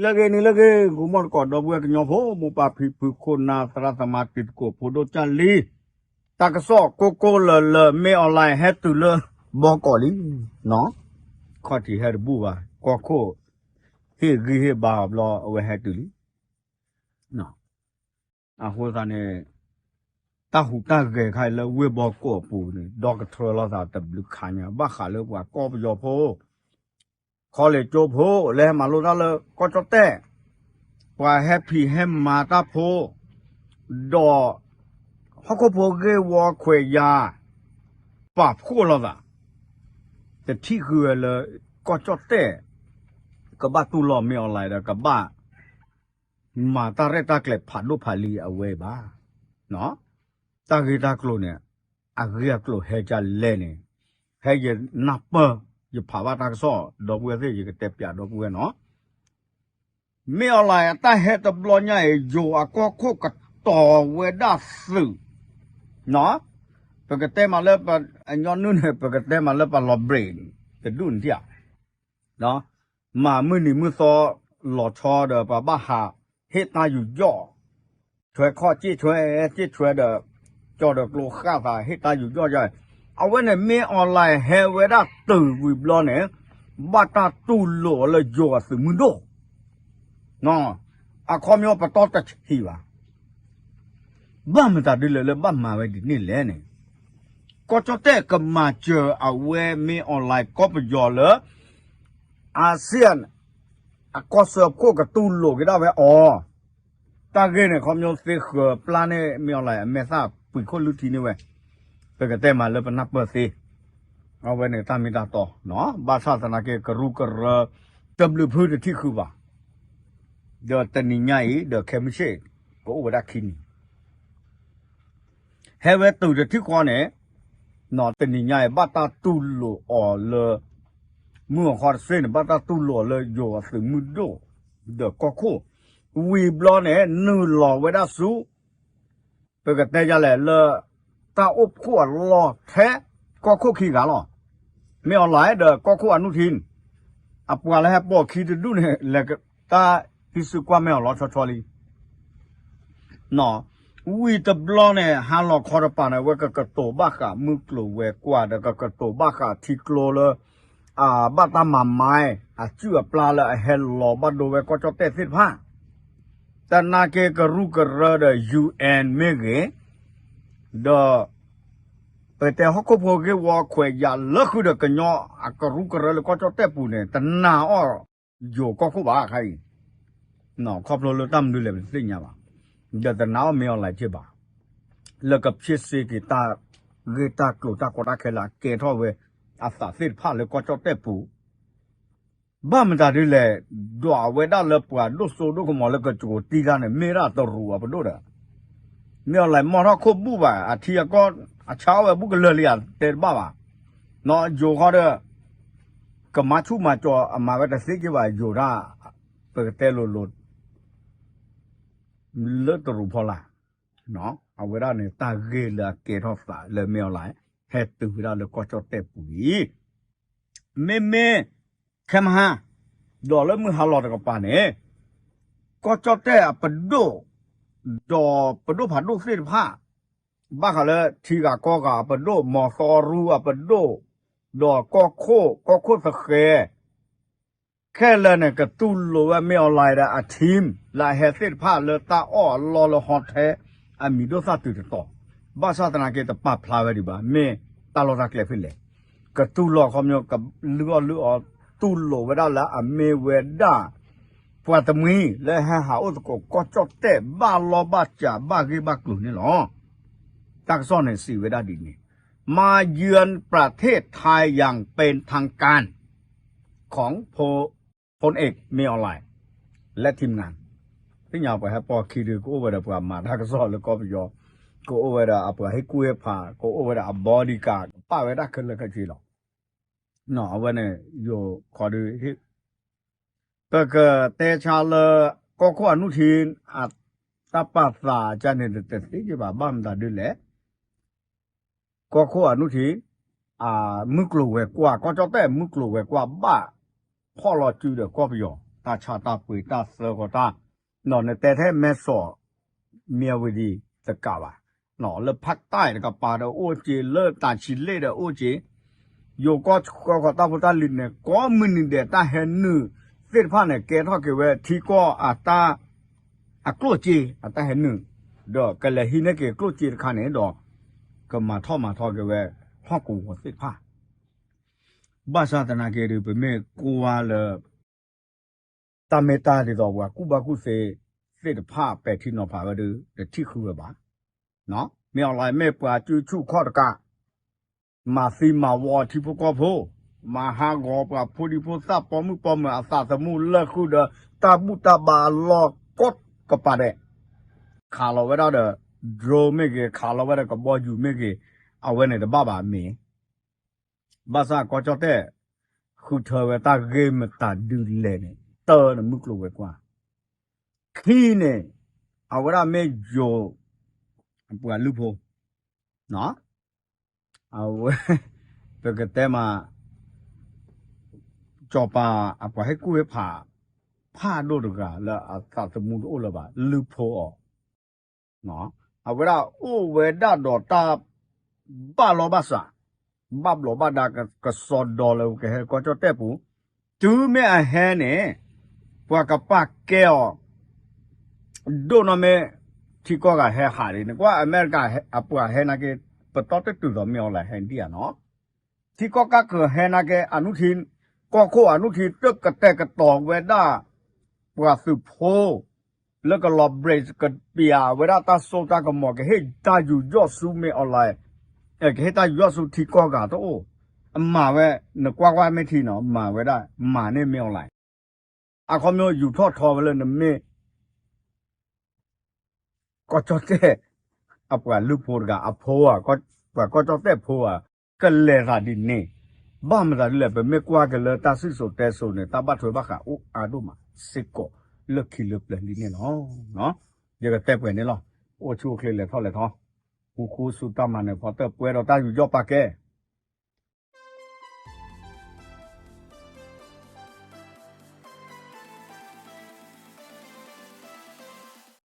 လၢဂ့ၤနံၤလၢဂ့ၤ ဂီၤမီၢ်သကိး ဒီပုၢ်ဝဲၢ်ကညီဖိ မိၢ်ပၢ်ဖံဖု ခိၣ်နၢ် သရၣ်သမါ တံၤသကိး ဖိဒိၣ်ကၢ်လံ, တၢ်ကစီၣ်ကိၢ်ကိၢ်လၢၤလၢၤ မ့ၢ်အီၣ်လဲၣ်ဟဲတုၤလၢဘီကီးလံ, ခီၣ်ထံးဟဲတဘူၣ်ဘၣ် ကီၢ်ခိၣ် ဟ့ၣ်ဂံၢ်ဟ့ၣ်ဘါအီၤဘျီ အဝဲဟဲတုၤလံ. အဃိသတးန့ၣ် တၢ်ဟူးတၢ်ဂဲၤခါအံၤလၢဝ့ၢ်ဘီကီးအပူၤန့ၣ် ဒီကထြၢလိာ်သးတဘျုးခါညါ ဘၣ်ဃးလၢပှၤကီၢ်ပယီၤဖိ ခီလ့ၣ်ကၠိဖိ လၢဟဲမၤလိတၢ်လၢကီၢ်ကၠီၣ်တဲၣ်, ပှၤဟဲဖံးဟဲမၤတၢ်ဖိ, ဒီးဟီၣ်ခိၣ်ဖိဂ့ၢ်ဝီခွဲးယာ် ပာ်ဖှိၣ်လိာ်သး တထံၣ်ဃုာ်ဝဲလၢ ကီၢ်ကၠီၣ်တဲၣ် ကဘၣ်တူၢ်လိာ်မ့ၢ်အီၣ်လဲၣ်ဒီး ကဘၣ်မၤတၢ်ရဲၣ်တၢ်ကျဲၤဖးဒိၣ်ဖးလံၤအဝဲအံၤဘၣ်. တၢ်ဂ့ၢ်တၢ်ကျိၤန့ၣ် အဂ့ၢ်အကျိၤဟဲဒ်လဲၣ်န့ၣ် ဖဲယနၢ်ပၢၢ် ယဖးဘၣ်တၢ်ကစီၣ် ဒီပုၢ်ဝဲၢ်သ့ၣ် ယကတဲပၠးဒီပုၢ်ဝဲၢ်နီၤ. မ့ၢ်အီၣ်လဲၣ်အတၢ်ဟဲတဘျီညါအံၤ ယိၤအကီၢ်ခိၣ်ကတီၤဝဲဒၣ်သုး, ပကတဲမးလၢပ အညီနုၢ်န့ၣ် ပကတဲမးလၢပလီၤဘြ့း တဒူၣ်န့ၣ်ဧါ မၤမုၢ်နံၤမုၢ်သီလီၤဆီဒီး ပှၤဘၣ်ဟးဟ့ၣ်တၢ်ယူးယီၣ်, ဆွဲခီၣ်စ့ၣ်ဆွဲစ့ၣ်ဆွဲဒီး ကၠီဒီးကျိဃၣ်သးဟ့ၣ်တၢ်ယူးယီၣ်ယါ, အဝဲန့ၣ်မ့ၢ်အီၣ်လဲၣ်ဟဲဝဲဒၣ်တုၤဝံၤဘျီန့ၣ် ဘၣ်တၢ်တူၢ်လိာ်အီၤလၢယိၤအသုးမုၢ်ဒိၣ် အခီပညီပတီၢ်တဆံးဘၣ်. ဘၣ်မတၤဒ်လဲၣ်လၢဘၣ်မၤဝဲဒ်န့ၣ်လဲၣ်န့ၣ်, ကီၢ်ကၠီၣ်တဲၣ်ကမၤစၢၤအဝဲမ့ၢ်အီၣ်လဲၣ်ကီၢ်ပယီၤလၢ အစံၣ် အကီၢ်စၢဖှိၣ်ကတူၢ်လိာ်က့ၤဒၣ်ဝဲအီၤ, တၢ်ဂ့ၢ်န့ၣ် ခီပညီသ့ဃၢၤပျၢ်န့ၢ်မ့ၢ်အီၣ်လဲၣ်အမဲာ်သၣ်ပှံၤခိၣ်လုၢ်ထံန့ၢ်ဝဲ, ပကတဲမးလၢပနၢ်ပၢၢ်သ့, အဝဲန့ၣ်တၢ်မ့ၢ်တၢ်တီ, ဘၣ်ဆၣ်သနာ်က့ ကရူၢ်ကရၢ တဘျုးဖုတထံၣ်ဃုာ်ဘၣ်, ဒီးတနံၤညါအံၤ ဒီးခဲမုၢ်ဆ့ၣ် ကအိၣ်ဝဲဒၣ်ခံနံၤ ဟဲဝဲတုၤတထံၣ်ဃီန့ၣ်, တနံၤညါအံၤ ဘၣ်တၢ်တူၢ်လိာ်အီၤလၢ မုၢ်အဃီတစ့ၢ်န့ၣ် ဘၣ်တၢ်တူၢ်လိာ်အီၤလၢယိၤအသုးမုၢ်ဒိၣ် ဒီးကီၢ်ခိၣ်, ဝံၤဘျီန့ၣ် နုာ်လီၤဝဲဒၣ်ဆူ ပကတဲယလဲၣ်လၢ တၢ်အိၣ်ဖှိၣ်အလီၢ်ထဲ ကီၢ်ခိၣ်ခံဂၤလီၤ. မ့ၢ်အီၣ်လဲၣ်ဒီးကီၢ်ခိၣ်အနုထံၣ်, အပှၤလၢဟဲပိာ်ခံတဒူၣ်န့ၣ် လဲၤတၢ်ဟံးစုကွၢ်မ့ၢ်အီၣ်လဲၣ်ဆီဆီလံ ဝံၤတဘျီန့ၣ် ဟါလီၤခီတပၤန့ၣ် အဝဲကကတိၤဘၣ်ဃးမုၢ်ကျိၤဝဲၤကွာ်ဒီးကကတိၤဘၣ်ဃးထံကျိလၢ ဘၣ်တၢ်မၤမါ အစုၣ်အပျၢ်လၢအဟဲလီၤဘၣ်ဒိဝဲကီၢ်ကၠီၣ်တဲၣ်သ့ၣ်တဖၣ်, သနာ်က့ကရူၢ်ကရၢဒီး UN မ့ၢ်ဂ့ၤ, ဒီး ပတဲဟီၣ်ခိၣ်ဖိဂ့ၢ်ဝီခွဲးယာ်လၢဃုာ်ဒီးကညီအကရူၢ်ကရၢလၢကီၢ်ကၠီၣ်တဲၣ်ပူၤန့ၣ် တနာ်အီၣ်ယိၤကီၢ်ခိၣ်ဘၣ်ခါအံၤ, ခီဖျိလၢတၢ်မနုၤလဲၣ်ပတသ့ၣ်ညါဘၣ်, ဒီးတနာ်အီၣ်မ့ၢ်အီၣ်လဲၣ်က့ဘၣ်, လၢကဖျ့စ့က့ၤတၢ်ဂ့ၢ်တၢ်ကျိၤတၢ်ကီတၢ်ခဲလၢအကဲထီၣ်ဝဲ အသးသ့ၣ်တဖၣ်လၢကီၢ်ကၠီၣ်တဲၣ်ပူၤ ဘၣ်မတၤဒ်လဲၣ်, ဒွးဝဲဒၣ်လၢပှၤဒိၣ်စိဒိၣ်ကမီၤလၢကကကိးတံၢ်တၢ်န့ၣ် မ့ၢ်ဒၣ်တရူးအပဒိၣ်ဒီး, မ့ၢ်အီၣ်လဲၣ်မီၢ်ထီၣ်ခိၣ်ဘူၣ်ဘၣ် အထံအကီၢ် အဆါအီၣ်ဝဲဘူၣ်ကလၢာ်လံဧါ တဲတဘၣ်ဘၣ်, ယိၤဃီဒီး ကမၤဆူၣ်မၤစီၤအမၤဝဲတသ့က့ဘၣ် ယိၤတၢ် ပကတဲလိၤလိၤ လၢတရူးဖီလာ်, အဝဲဒၣ်န့ၣ် တၢ်ဂ့ၢ်လၢအကဲထီၣ်သးလၢမ့ၢ်အီၣ်လဲၣ် ဟဲတုၤဝဲဒၣ်လၢကီၢ်ကၠီၣ်တဲၣ်ပူၤလံ, မ့မ့ၢ် ခဲမဟါ ဒီးလၢမုၢ်ဟါလီၤတကပၤန့ၣ် ကီၢ်ကၠီၣ်တဲၣ်အပဒိၣ် ဒီးပဒိၣ်ဖးဒိၣ်သ့ၣ်တဖၣ် ဘၣ်ဃးလၢထံဂၤကီၢ်ဂၤအပဒိၣ် မီၤသီရူအပဒိၣ် ဒီးကီၢ်ခိၣ် ကီၢ်ခိၣ်သဃဲ ခဲလၢာ်န့ၣ် ကတူၢ်လိာ်ဝဲမ့ၢ်အီၣ်လဲၣ်ဒီးအ team လၢအဟဲသ့ၣ်တဖၣ်လၢတၢ်အီၣ်အလီၢ်လၢ hotel အမံၤဒိၣ်သၣ်တုၤတတီၤ, ဘၣ်ဆၣ်သနာ်က့တပာ်ဖျါဝဲဒံးဘၣ် မ့ၢ်တၢ်လီၢ်တၢ်ကျဲဖဲလဲၣ်, ကတူၢ်လိာ်ခီပညီ ကလုၢ်အီၣ်လုၢ်အီ တူၢ်လိာ်ဝဲဒၣ်လၢအမ့ၢ်ဝဲဒၣ် ပှၤတမှံၤလၢဟဲဟးအိၣ်သကိးကီၢ်ကၠီၣ်တဲၣ်ဘၣ်လီၢ်ဘၣ်စးဘၣ်ဂ့ၢ်ဘၣ်ကျိၤန့ၣ်လီၤ. တၢ်ကစီၣ်န့ၣ်စံးဝဲဒၣ်ဒ်န့ၣ်, มาเยือนประเทศไทยอย่างเป็นทางการ ของพลเอก เมย์ออนไลน์ และทีมงาน သ့ၣ်ညါပှၤဟဲပိာ်ခံဒုး ကအိၣ်ဝဲဒီးပှၤမၤတၢ်ကစီၣ်လၢကီၢ်ပယီၤ, ကအိၣ်ဝဲဒီးအပှၤဟ့ၣ်ကူၣ်ဟ့ၣ်ဖး, ကအိၣ်ဝဲဒီးအ bodyguard ကပာ်ဝဲဒၣ်ခဲလၢာ်ခဲဆ့လီၤ. အဝဲန့ၣ် ယိၤခီဒုး ပကတဲဆါလၢ ကီၢ်ခိၣ်အနုထံ အတၢ်ပာ်သးကန့ၣ် တသ့က့ဘၣ် ဘၣ်မတၤဒ်လဲၣ် ကီၢ်ခိၣ်အနုထံ မုၢ်ကျိၤဝဲၤကွာ် ကီၢ်ကၠီၣ်တဲၣ်မုၢ်ကျိၤဝဲၤကွာ်ဘၣ်ဖီၣ်လီၤစုဒီးကီၢ်ပယီၤ တၢ်ဆါတၢ်ပှ့ၤတၢ်သၢဂီၤတၢ်, နတဲထဲမဲစီၣ် မံဝံၤဒံးတကးဘၣ်, လၢဖးတၢ်တကပၤဒီးအိၣ်က့ၤ လၢတၢ်ဆံးလ့ၣ်ဒီးအိၣ်က့ၤ, ယိၤကီၢ်ဆှၢဃီၤတၢ်ဖိတၢ်လံၤန့ၣ် ကိးမုၢ်နံၤဒဲးတၢ်ဟဲနုာ်သ့ၣ်တဖၣ်န့ၣ် ကဲထီၣ်က့ၤဝဲထံကီၢ်အတၢ် အကျိၣ်စ့အတၢ်ဟဲနုာ်, ဒီးကလဲၤဟံးန့ၢ်က့ၤကျိၣ်စ့တခါန့ၣ်ဒီး ကမၤထီၣ်မၤထီက့ၤဝဲ ဟီၣ်ကဝီၤသ့ၣ်တဖၣ် ဘၣ်ဆၣ်သနာ်က့ဒီး ပမ့ၢ်ကွၢ်လၢ တၢ်မ့ၢ်တၢ်ဒ်သိးပှၤကူၣ်ဘၣ်ကူၣ်သ့သ့ၣ်တဖၣ် ပဲာ်ထံနီၤဖးဝဲဒီး တထံၣ်ဃုဝဲဘၣ်. မ့ၢ်အီၤလၢမ့ၢ်ပှၤစုဆူၣ်ခီၣ်တကး, မၤသံမၤဝီထံဖိကီၢ်ဖိ, မၤဟးဂီၤပှၤဖိဒံဖိသၣ် ပိာ်မုၣ်ပိာ်မၢၤအသးသမူလၢဃုာ်ဒီး တၢ်ဘူၣ်တၢ်ဘါအလီၢ်ကိးကပၤဒဲး, ခးလီၤဝဲဒၣ်ဒီး drone မ့ၢ်ဂ့ၤ, ခးလီၤဝဲဒီးကဘီယူၤမ့ၢ်ဂ့ၤ, အဝဲန့ၣ်တဘၣ်ဘၣ်မ့ၢ် ဘၣ်ဆၣ်ကီၢ်ကၠီၣ်တဲၣ် ဃုထၢဝဲတၢ်ဂ့ၢ်မတၤဒုလဲၣ်န့ၣ် တၢ်နမုၢ်ကျိၤဝဲၤကွာ်, ခံန့ၣ် အဝဲဒၣ်မ့ၢ်ယိၤ အပှၤလုၢ်ဖိ, အဝဲ ပကတဲမး စီၤပၤအပှၤဟ့ၣ်ကူၣ်ဟ့ၣ်ဖး ဖးဒိၣ်တဂၤလၢအသးသမူတအိၣ်လၢၤဘၣ် လုၢ်ဖိအီၤ အဝဲဒၣ်အိၣ်ဝဲဒၣ်ဒီးတၢ် ဘၣ်လီၤဘၣ်စး, ဘၣ်ဘျီးဘၣ်ဒါကစီဒီလၢကဟဲကီၢ်ကၠီၣ်တဲၣ်ပူၤ, တုၤမ့ၢ်အဟဲန့ၣ် ပှၤကပာ်ကဲအီၤ ဒိၣ်နီၢ်မ့ၢ် ထံကီၢ်ဂၤဟဲဟးလံန့ၣ် ကွၢ်အမဲရကၤအပှၤဟဲနာ်က့ ပတီၢ်တတုၤဒီးမ့ၢ်အီၤလၢဟဲဒံၣ်ဧါနီၤ ထံကီၢ်ကးကဟဲနာ်က့ အနုထံ ကီၢ်ခိၣ်အနုထံ တကတဲာ်ကတီၤဝဲဒၣ် ပှၤသုးဖိ လၢကလီၤ break ကပျးဝဲဒၣ်တၢ်စိတၢ်ကမီၤ ကဟ့ၣ်တၢ်ယူးယီၣ်ဆူမ့ၢ်အီၤလၢ ကဟ့ၣ်တၢ်ယူးယီၣ်ဆူထံကီၢ်ဂၤတအိၣ်, အမၤဝဲ နကွၢ်ကွၢ်မ့ၢ်ထံနီၤ မၤဝဲဒၣ် မၤန့ၢ်မ့ၢ်အီၤလၢ အခီပညီယူၤထီၣ်ထီဝဲလၢနမ့ၢ် ကီၢ်ကၠီၣ်တဲၣ် အပှၤလုၢ်ဖိတဂၤ အဖိဧါ, ပှၤကီၢ်ကၠီၣ်တဲၣ်ဖိဧါ, ကလဲၤသးဒ်န့ၣ်, ဘၣ်မတၤဒ်လဲၣ် ပမ့ၢ်ကွၢ်က့ၤလၢတၢ်စံၣ်စိၤတဲစိၤန့ၣ် တၢ်ဘၣ်ထွဲဘၣ်ဃးအိၣ်အါဒိၣ်မးစ့ၢ်ကီး လၢခံလၢပျၢၤလံန့ၣ်လီၤ. ယကတဲပှဲၤန့ၣ်လီၤ. အိၣ်ဆူၣ်အိၣ်ချ့လဲၤထီၣ်လဲၤထီ, ဃူဃူဆူတၢ်မၤနၢၤဖီတၢၣ် ပှဲၤဒီးတၢ်ယူးယီၣ်ပာ်ကဲ